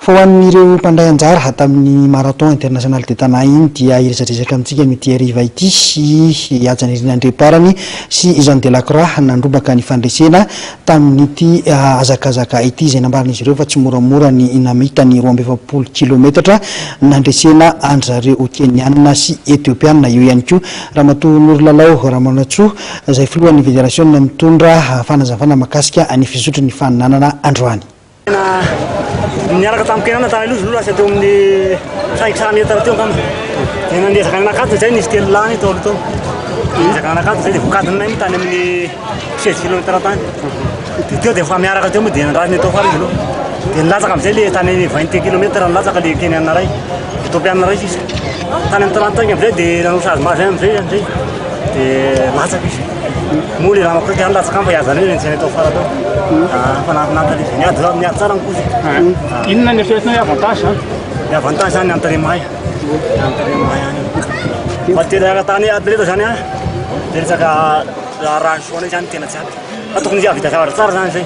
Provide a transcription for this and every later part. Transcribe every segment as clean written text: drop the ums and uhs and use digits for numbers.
Fa ho an'ireo mpandray anjara tamin'ny Marathon International de Tana iny dia hiresadresaka amintsika amin'ity hariva ity i Hajanirina Andriamparany sy i Jean Delacroix nandrombaka ny fandresena tamin'ity hazakazaka ity izay nambaran'izy ireo fa tsy moramora ny namita ny 42 kilometatra nandresena an-dry zareo Keniana sy Etiopiana. Eo ihany koa Ramatoa Norolalao Ramanantsoa izay filohan'ny federasiona mitondra fanazavana mahakasika ny fizotry ny faninanana androany. Tena niaraka tamin'ny Kenana tany aloha izy aloha lasa teo amin'ny 500 mètres teo angamba. Dia nanezaka nanakatona izay nisy telo lahy tao aloha tao. Nanezaka nanakatona izay dia voakadinay moa tany amin'ny 16 kilomètres tany. Dia teo dia efa miaraka teo moa dia nandrasiny tao afara izy aloha. Dia nilatsaka amin'izay le tany amin'ny 21 kilomètres nilatsaka le Keniana iray. Ethiopiana iray sisa. Tany amin'ny 35 amin'izay dia nanao sazy mazy amin'izay amin'izay. Dia latsaka izy. Moa le namako rehetra ihany latsaka fa hiazana eo ny tao afara tao. Ah, fa nahafinaritra ilay izy. Niady za- niady tsara ny kozy. Ah. Inona ny eritreretinao hoe avantage zany? Ny avantage zany ny entraînement mahay. Ny entraînement mahay ihany. Fa tena tany atleta zany an, dia resaka raha ny soa zany tena tsy ampy. Fa tokony izy hahavita zavatra tsara zany zay.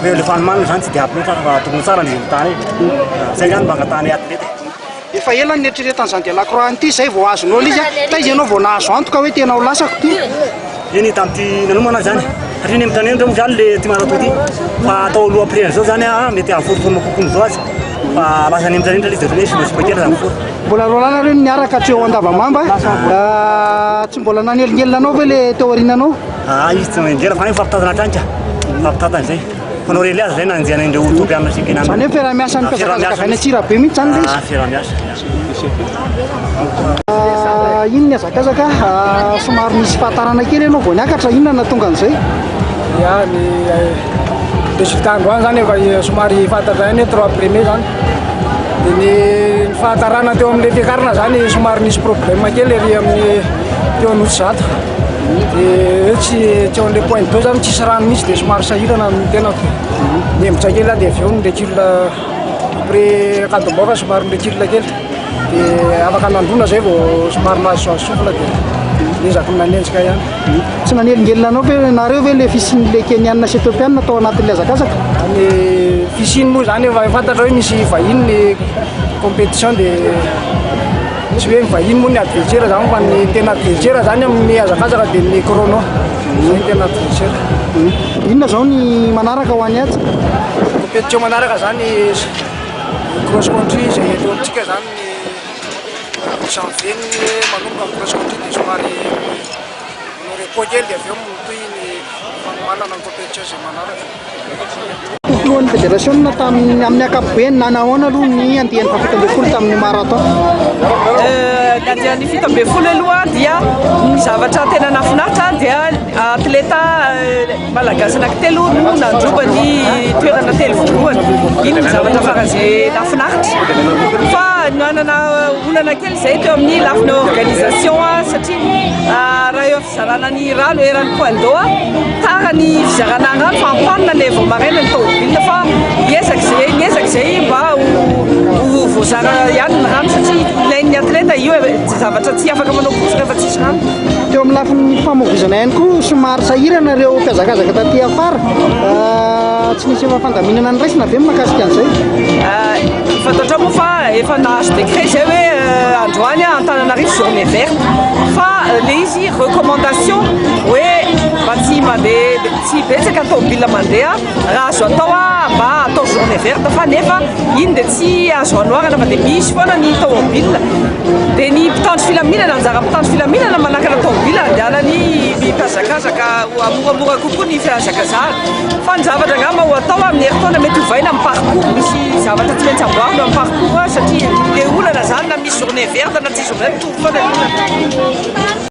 Hoe le fanomanana zany tsy dia ampy loatra fa tokony tsara ny résultat e. Zay zany mba angatahana atleta. Efa ela no nieritreretan'izany de la croix an'ity izay vao azonao ilay izy a, taiza ianao vao nahazo antoka hoe tena ho lasako ity? Eny tamin'ity nanomana azy zany, satria ny amin'ny tany moa zany le ty marathon ty, fa atao aloha après an'izao zany a, mety hahaforoforo kokoa amin'izao azy, fa lasa any amin'ny tany ilay izy de ohatran'ny hoe simba kely zany foana. Mbola roa lahy nareo no niaraka hatreo Andavamamba, tsy mbola nanelingelina anao ve le teo aoriananao? Ah izy tsy nanelingelina fa mifampitantana hatrany ka, mifampitantana izay. Fanao relais aza zay nanenjehana indreo Etopiana sy Kenana. Zany hoe fiaraha-miasan'ny mpiazakazaka avy any Antsirabe mihitsy zany ilay izy? Ah fiaraha-miasa. Ah, iny ny hazakazaka, ah, somary nisy fahatarana kely ianao vao niakatra, inona no nahatonga an'izay? Ya, ny résultat androany zany efa somary fantatra ihany hoe trois premier zany. Dia ny fahatarana teo amin'ilay fiakarana zany somary nisy problème kely ery amin'ny teo Anosizato. Dia hoe tsy tsy eo amin'ilay point d'eau zany tsisy rano mihitsy dia somary sahirana ny tenako. Nihemotra kely aho dia avy eo ni-recul après Ankadimbahoaka somary ni-recul kely. Dia afaka nandrona zay vao somary nahazoazo souffle dia niezaka nanenjika ihany. Tsy nanelingelina anao ve nareo ve le fisian'le Keniana sy Ethiopiana tao anatin'le hazakazaka? Ny fisiany moa zany efa fantatra hoe misy vahiny ny compétition dia tsy hoe vahiny moa ny adversaire zany fa ny tena adversaire zany amin'ny hazakazaka dia ny chrono. Zay ny tena adversaire. Inona zao ny manaraka ho an'i Haja? Compétition manaraka zany cross country izay eto amintsika zany ny janvier ny manomboka ny cross country dia somary manao repos kely dia avy eo mitohy ny fanomanana ny compétition izay manaraka. Filohan'ny federasiona tamin'ny amin'ny ankapobeny nanahoana aloha ny andiany faha-17 tamin'ny marathon? Ny andiany 17 aloha dia ny zavatra tena nahafinaritra dia atleta Malagasy anankitelo no nandroba ny toerana telo voalohany. Iny ny zavatra faran'izay nahafinaritra. Fa nanana olana kely izay teo amin'ny lafiny organisation satria raha eo fizarana ny rano eran'ny point d'eau, tara ny fizarana ny rano fa ampanina ilay vao maraina ny tomobile fa miezaka izay miezaka izay mba ho voazara ihany ny rano satria ilain'ny atleta io e, zavatra tsy afaka manao course rehefa tsisy rano. Teo amin'ny lafiny famovoizana ihany koa somary sahirana ireo mpiazakazaka taty afara. Tsy nisy efa fandaminana noraisina ve mahakasika an'izay? Fantatrao moa fa efa nahazo décret izay hoe androany Antananarivo journée verte fa le izy recommandation hoe mba tsy mandeha tsy betsaka ny tomobile mandeha raha azo atao mba atao journée verte fa nefa iny dia tsy azo anoharana fa dia misy foana ny tomobile dia ny mpitandro filaminana anjara mpitandro filaminana manakana tomobile andehanany mpihazakazaka moramora kokoa ny fihazakazahana fa ny zavatra angamba ho atao amin'ny herintaona mety hovaina amin'ny parcours misy zavatra tsy maintsy amboarina amin'ny parcours satria le olana zany na misy journée verte na tsy journée mitovy foana ny olana.